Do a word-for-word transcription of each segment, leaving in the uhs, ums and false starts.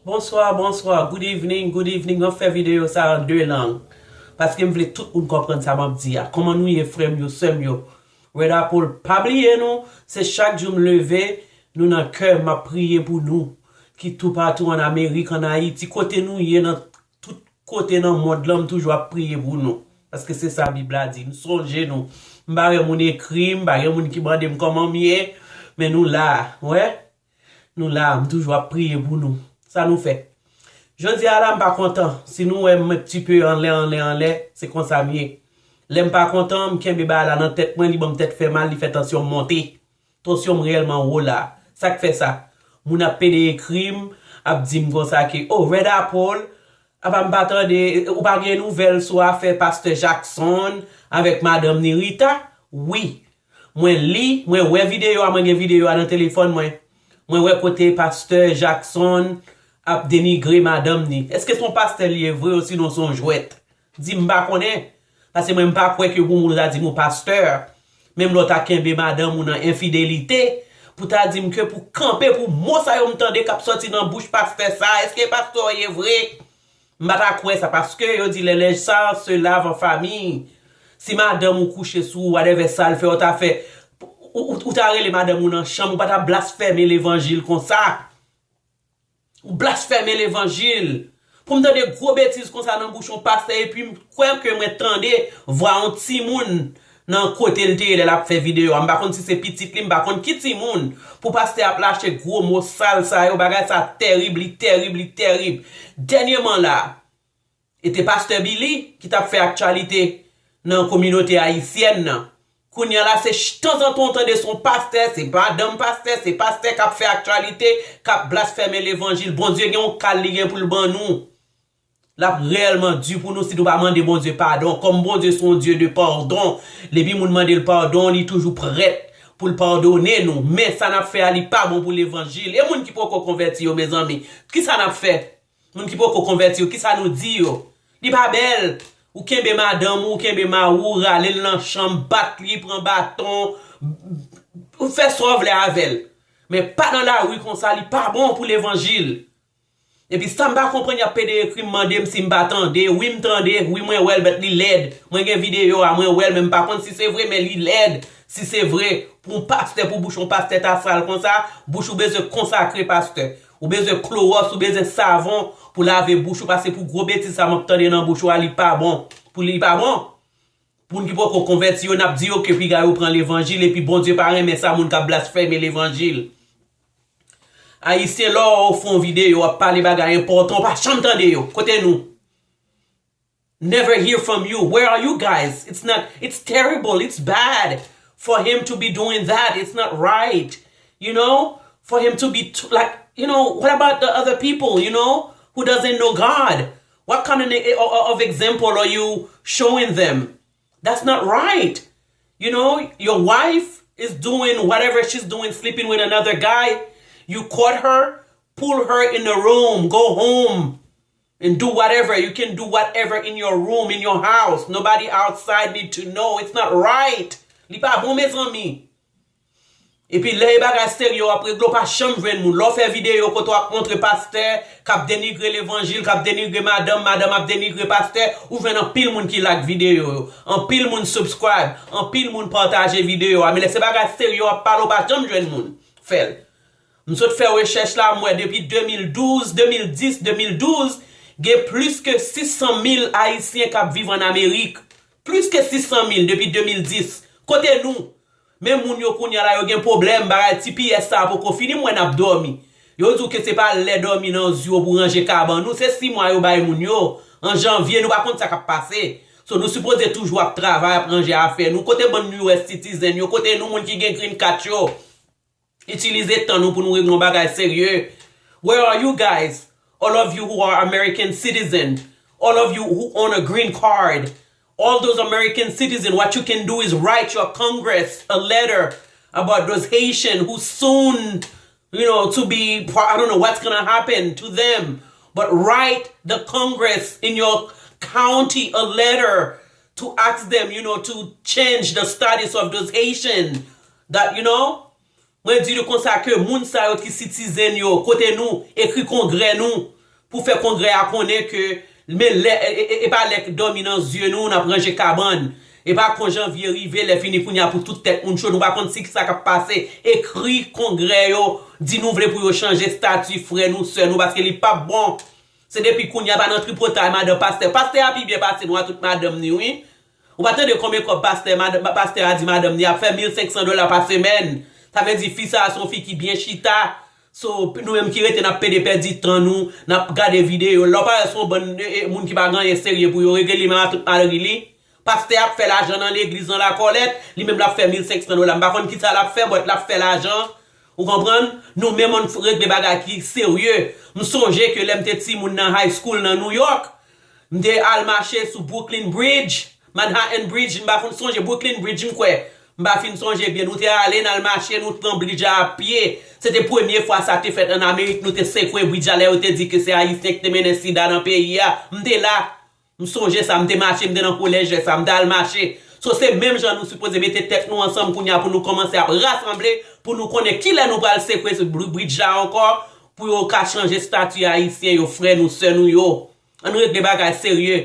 Bonswa, bonswa, good evening, good evening. Mwen fè videyo sa an de lang. Paske m vle tout moun konprann sa m ap di a. Kòman nou ye, frè m yo, sè m yo? Red Apple, pa bliye nou, se chak jou m leve, nou nan kè m, m ap priye pou nou. Ki toupatou an Amerik, an Ayiti, kote nou ye, nan tout kote nan mond lan, m toujou ap priye pou nou. Paske se sa Bib la di. M sonje nou. M pa wè moun ekri m, m pa gen moun ki mande m kòman m ye, men nou la, wè. Nou la, m toujou ap priye pou nou. Sa nou fè? Jodi a la, m pa kontan. Si nou wè m un petit peu anlè, anlè, anlè, se konsa m ye. Lè m pa kontan, m kenbe bagay la nan tèt mwen, li ban m tèt fè mal, li fè tansyon m monte. Tansyon m reyèlman wo la. Sa k fè sa? Moun ap pede ekri m, ap di m konsa ke, oh, Red Apple, apa m pa tande, ou pa gen nouvèl sou afè pastè Jackson avèk madanm ni Rita? Wi. Mwen li, mwen wè videyo a, mwen gen videyo a nan telefòn mwen. Mwen wè kote pastè Jackson ap denigre madanm ni. Èske se yon pastè li ye vre osinon se yon jwèt? Di m, m pa konnen. Paske mwen m pa kwè ke pou moun ta di m ou pastè, menm lè w ta kenbe madanm ou nan enfidelite, pou ta di m ke pou kanpe pou mo sa yo m tande k ap sòti nan bouch pastè sa, èske pastè w ye vre? M pa ta kwè sa, paske yo di les lèches sales se lavent en famille. Si madanm ou kouche sou ou, whatever sa l fè, ou ta fè, ou, ou, ou ta rele madanm ou nan chanm, ou pa ta blasfème levanjil konsa. Ou blasfème levanjil. Pou m tande gwo betiz konsa nan bouch yon pastè, epi m kwè ke mwen tande vwa yon timoun nan kote l te ye lè l ap fè videyo a. M pa konn si se pitit li, m pa konn ki timoun. Pou pastè ap lache gwo mo sal sa yo, bagay sa tèrib, li tèrib, li tèrib. Dènyèman la, e te pastè Billy ki t ap fè aktyalite nan kominote ayisyèn nan. Kounye a la, se ch- tanzantan w tande se yon pastè, se madanm pastè, se pastè k ap fè aktyalite, k ap blasfème levanjil. Bondye gen yon kal li gen pou l ban nou. L ap reyèlman di pou nou si nou pa mande Bondye padon. Kòm Bondye se yon Dye de padon, depi moun mande l padon, li toujou prèt pou l padone nou. Men sa n ap fè a, li pa bon pou levanjil. E moun ki poko konvèti yo, mezanmi, ki sa n ap fè? Moun ki poko konvèti yo, ki sa nou di yo? Li pa bèl. Ou kenbe madanm ou, ou kenbe mari w, ou rale l nan chanm, bat li, pran baton, ou fè sa w vle avè l. Men pa nan lari konsa, li pa bon pou levanjil. Epi sa m pa konprann, y ap pede ekri m, mande m si m pa tande. Wi, m tande, wi, mwen wè l, but li lèd. Mwen gen videyo a, mwen wè l, men m pa konn si se vre, men li lèd. Si se vre, pou yon pastè, pou bouch yon pastè ta sal konsa, bouch ou bezwen konsakre, pastè. Ou bezwen klowòs, ou bezwen savon pou lave bouch ou, paske pou gwo betiz sa m ap tande nan bouch ou a, li pa bon. Pou li pa bon. Moun ki poko konvèti yo, n ap di yo ke piga yo pran levanjil, epi Bondye pa renmen sa, moun k ap blasfème levanjil. Ayisyen, lè w fè yon videyo, w ap pale bagay enpòtan, w pa janm tande yo. Kote nou? Never hear from you. Where are you guys? It's not, it's terrible. It's bad for him to be doing that. It's not right. You know, for him to be t- like, you know, what about the other people, you know, who doesn't know God? What kind of, of example are you showing them? That's not right. You know, your wife is doing whatever she's doing, sleeping with another guy. You caught her, pull her in the room, go home and do whatever. You can do whatever in your room, in your house. Nobody outside need to know. It's not right. Li pa bon, mezanmi. Epi lè e bagay serye w ap regle, w pa janm jwenn moun. Lè w fè videyo kote w ap montre pastè k ap denigre levanjil, k ap denigre madanm, madanm ap denigre pastè, ou jwenn anpil moun ki like videyo yo. Anpil moun subscribe, anpil moun pataje videyo a. Men lè se bagay serye w ap pale, w pa janm jwenn moun fè l. M sot fè rechèch la, m wè depi de mil douz, de mil dis, de mil douz, gen plis ke sis san mil Ayisyen k ap viv ann Amerik. Plis ke sis san mil depi de mil dis. Kote nou? Men moun yo kounye a la, yo gen pwoblèm, bagay T P S sa a poko fini, m wè n ap dòmi. Yo di w ke se pa lè dòmi nan zye w pou ranje kabann ou, se sis mwa yo bay moun yo. An janvye, nou pa konn sa k ap pase. So, nou sipoze toujou ap travay, ap ranje afè nou. Kote bann U S citizen yo? Kote nou, moun ki gen green card yo? Itilize tan nou pou nou regle yon bagay serye. Where are you guys? All of you who are American citizen, all of you who own a green card, all those American citizens, what you can do is write your Congress a letter about those Haitians who soon, you know, to be, I don't know what's going to happen to them, but write the Congress in your county a letter to ask them, you know, to change the status of those Haitians that, you know, mwen di nou konsa ke moun sa yo ki citizen yo, kote nou, ekri kongrè nou, pou fè kongrè a konnen ke men lè e, e, e pa lè dòmi nan zye nou n ap ranje kabann. E pa kon janvye rive lè fini kounye a pou tout tèt moun cho nou pa konn si sa k ap pase. Ekri kongrè yo, di nou vle pou yo chanje estati frè nou sè nou paske li p ap bon. Se depi kounye a pa nan tripotay madan pastè. Pastè a pi byen pase nou a tout madanm ni wi. Ou pa tande konbyen kòb pastè madanm pastè a di madanm ni ap fè mil senk san dola pa semèn. Sa vle di fi sa a se yon fi ki byen chita. So, nou menm ki rete n ap pede pèdi tan nou, n ap gade videyo. Lè w pa wè se yon bann e, e, moun ki pa gen anyen serye pou yo regle li menm a tout malri li. Pastè ap fè lajan nan legliz nan lakòlèt, li menm l ap fè mil senk san dola. M pa konn kisa l ap fè, but l ap fè lajan. Ou konprann? Nou menm ann regle bagay ki serye. M sonje ke lè m te timoun nan high school nan New York, m te al mache sou Brooklyn Bridge, Manhattan Bridge, m pa konn sonje Brooklyn Bridge m kwè. M pa fin sonje byen, nou te ale n al mache, nou pran bridge a ap pye. Se te premye fwa sa te fèt ann Amerik, nou te sekwe bridge a lè yo te di ke se Ayisyen ki te mennen sida nan peyi a. M te la. M sonje sa, m te mache, m te nan kolèj lè sa, m t al mache. So se menm jan nou sipoze mete tèt nou ansanm kounye a pou nou kòmanse ap rasanble, pou nou konnen kilè nou pral sekwe bridge la ankò, pou yo ka chanje estati ayisyen yo, frè nou, sè nou yo. Ann regle bagay serye.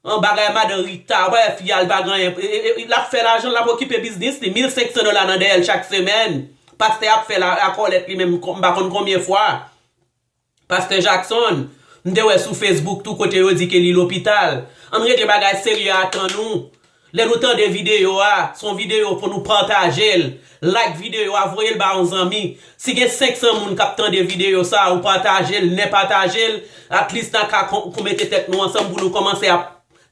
An bagay madan Rita, ou pa wè fi a l pa gen anyen. E, e, e, l ap fè lajan, l ap okipe biznis li. Mil senk san dola nan dèyè l chak semèn. Pastè ap fè la, lakòlèt li menm, m pa konn konbyen fwa. Pastè Jackson, m te wè sou Facebook tou kote yo di ke li lopital. Ann regle bagay serye a tan nou. Lè nou tande videyo a, se yon videyo pou nou pataje l. Like videyo a, voye l ba yon zanmi. Si gen senk san moun k ap tande videyo sa, ou pataje l, ne pataje l, at least n a ka kon, kon mete tèt nou ansanm pou nou kòmanse ap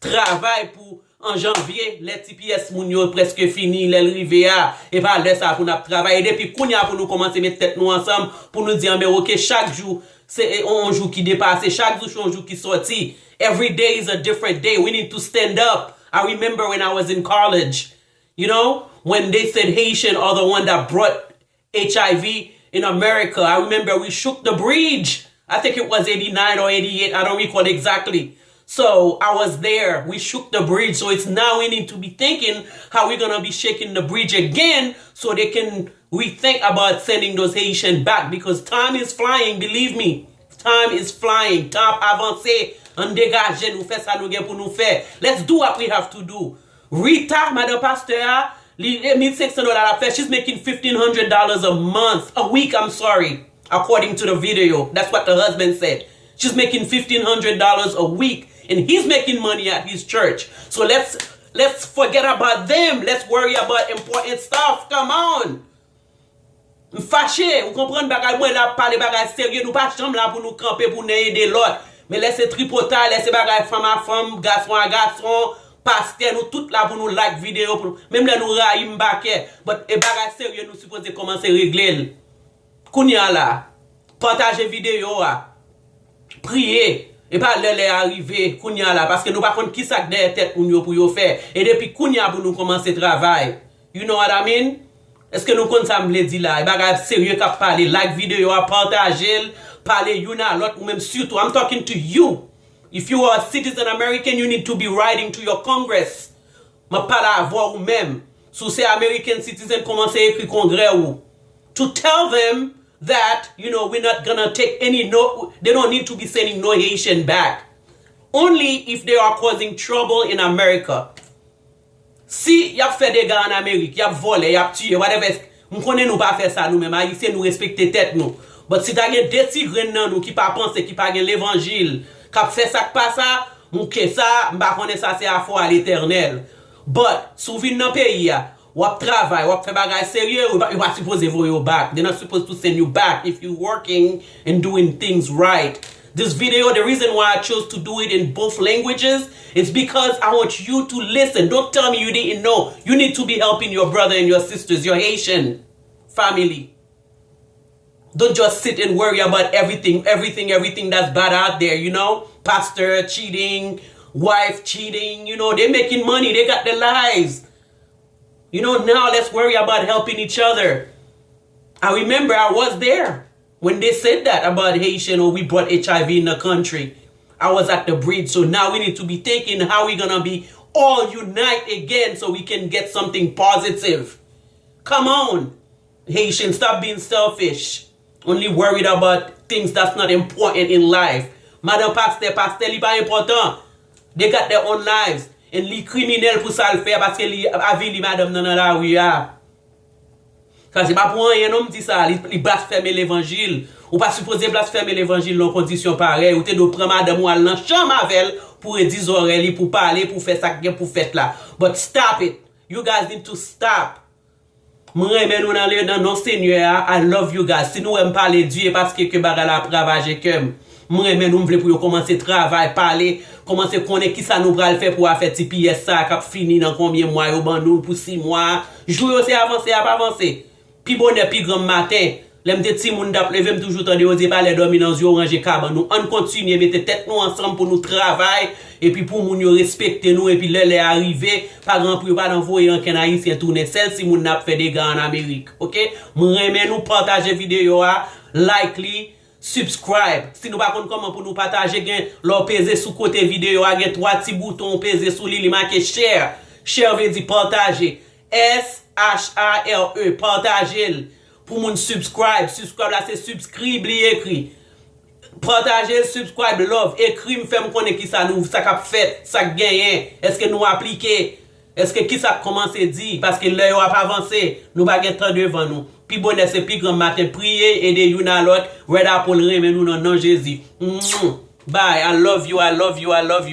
travay pou an janvye, lè T P S moun yo prèske fini, lè l rive a, e pa lè sa pou n ap travay. E depi kounye a pou nou kòmanse met tèt nou ansanm, pou nou di, anben, oke, chak jou, se e, on jou ki depase, chak jou se on jou ki sòti. Every day is a different day. We need to stand up. I remember when I was in college, you know, when they said Haitian are the one that brought H I V in America. I remember we shook the bridge. I think it was eighty-nine or eighty-eight. I don't recall exactly. So I was there. We shook the bridge. So it's now we need to be thinking how we're going to be shaking the bridge again so they can rethink about sending those Haitians back because time is flying, believe me. Time is flying. Tan ap avanse. Ann degaje nou fè sa nou gen pou nou fè. Let's do what we have to do. Rita, madan pastè a, li e mil senk san dola l ap fè. She's making fifteen hundred dollars a month, a week, I'm sorry, according to the video. That's what the husband said. She's making fifteen hundred dollars a week, and he's making money at his church. So let's let's forget about them. Let's worry about important stuff. Come on. M fache, ou konprann bagay mwen la ap pale bagay serye, nou pa janm la pou nou kanpe pou n ede lòt. Men lè se tripotay, lè se bagay fanm a fanm, gason a gason, pastè, nou tout la pou nou like videyo, pou nou, menm lè nou rayi m pa kè. But e bagay serye nou sipoze kòmanse regle l. Kounye a la, pataje videyo a. Priye. E pa lè lè a rive kounye a la, paske nou pa konn kisa k dèyè tèt moun yo pou yo fè. E depi kounye a pou nou kòmanse travay. You know what I mean? Èske nou konn sa m vle di la? E bagay serye k ap pale. Like videyo a, pataje l, pale youn a lòt, ou menm sitou. I'm talking to you. If you are a citizen American, you need to be writing to your Congress. M ap pale avè w ou menm. Si w se American citizen, kòmanse ekri kongrè ou. To tell them that, you know, we're not gonna take any no, they don't need to be sending no Haitian back. Only if they are causing trouble in America. Si y ap fè dega ann Amerik, y ap vòlè, y ap tiye, whatever, m konnen nou pa fè sa nou menm, Ayisyen nou respekte tèt nou. But si ta gen de ti grenn nan nou ki pa panse, ki pa gen levanjil, k ap fè sa k pa sa, mouke sa, m pa konnen sa se afè a Letènèl. But, si w vin nan peyi a, w ap travay, w ap fè bagay serye, yo pa, yo pa sipoze voye w back. They're not supposed to send you back if you working and doing things right. This video, the reason why I chose to do it in both languages is because I want you to listen. Don't tell me you didn't know. You need to be helping your brother and your sisters, your Haitian family. Don't just sit and worry about everything, everything, everything that's bad out there, you know? Pastor cheating, wife cheating, you know, they making money, they got their lives. You know, now let's worry about helping each other. I remember I was there when they said that about Haitian or we brought H I V in the country. I was at the bridge. So now we need to be thinking how we gonna be all unite again so we can get something positive. Come on, Haitians, stop being selfish. Only worried about things that's not important in life. Madan pastè, pastè li pa enpòtan. They got their own lives. And li kriminèl pou sa l fè a paske li avili madanm nan nan lari a. Sa se pa pou anyen non m di sa, li, li blasfeme levanjil. Ou pa sipoze blasfeme levanjil nan kondisyon parèy. Ou te dwe pran madanm ou al nan chanm avè l pou redi zòrèy li, pou pale, pou fè sa k gen pou fèt la. But stop it. You guys need to stop. M renmen nou nan le nan non Senyè a. I love you guys. Si nou wè m pale di, e paske ke bagay la ap ravaje kè m. M renmen nou, m vle pou yo kòmanse travay, pale, kòmanse konnen kisa nou pral fè pou afè T P S sa a k ap fini nan konbyen mwa yo ban nou l pou sis mwa. Jou yo se avanse, ap avanse. Pi bonè, pi granm maten. Lè m te timoun, t ap leve, m toujou tande yo di, "E pa lè dòmi nan zye w ranje kabann ou." Ann kontinye mete tèt nou ansanm pou nou travay, epi pou moun yo respekte nou, epi lè lè a rive, pa gen pou yo pa nan voye ankenn Ayisyen tounen. Sèl si moun nan ap fè dega ann Amerik, oke? M renmen nou, pataje videyo a, like li, subscribe. Si nou pa konn kòman pou nou pataje, gen lè w peze sou kote videyo a, gen twa ti bouton w peze sou li, li make share. Share vle di pataje. S H A R E, pataje l. Pou moun subscribe, subscribe la se subscribe li ekri. Pataje l, subscribe, love, ekri m, fè m konnen kisa nou, sa k ap fèt, sa k genyen, èske nou aplike, èske kisa k kòmanse di, paske lè yo ap avanse, nou pa gen tan devan nou. Pi bonè se pi granm maten, priye, ede youn a lòt, Red Apple renmen nou nan non Jezi. Mwah. Bye, I love you, I love you, I love you.